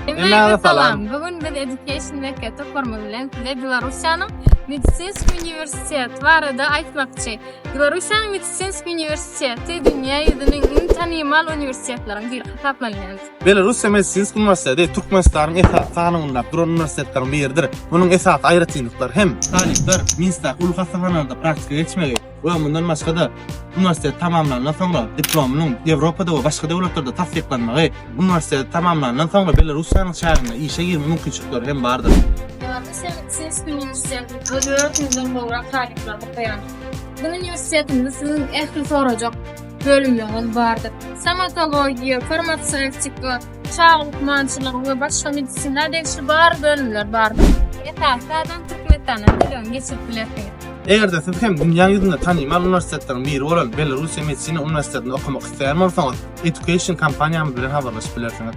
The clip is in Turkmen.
Hemmäňize salam. Bu gün biz Education Mekge toparymyz bilen size Belarussiýanyň Medisinskiý uniwersiteti barada aýtmakçy. Belarussiýanyň Medisinskiý uniwersiteti dünýä ýüzüniň iň tanymal uniwersitetleriň biri hasaplanýar. Belarussiýa Medisinskiý uniwersiteti Türkmenistanyň esasy sanawynda duran uniwersitetleriň biridir. Munuň esasy aýratynlyklary hem talyplar Minskdäki uly hassahanalarda praktika geçmegi, we mundan başga-da, uniwersiteti tamamlandan soňra diplomynyň Ýewropada we başga döwletlerde tassyklanmagy, uniwersiteti tamamlandan soňra Belarussiýanyň çäginde işe girme mümkinçilikleri hem bardyr. Belarussiýa Medisinskiý uniwersitetinde 400 den gowrak talyplar okaýar. Biziň uniwersitetimizde siziň ähli sorajak bölümleriňiz bardyr. Stomatologiýa, farmasewtika, çaga lukmançylygy we başga medisina degişli bar bölümler bardyr. Esasy zadam Türkmenistandan tölegini geçirip bilersiňiz. Eger-de siz hem dünýäň ýüzünde tanymal uniwersitetleriň biri bolan Belarussiýa medisina uniwersitetinde okamak isleýän bolsaňyz, Education kompaniýamyz bilen habarlaşyp bilersiňiz.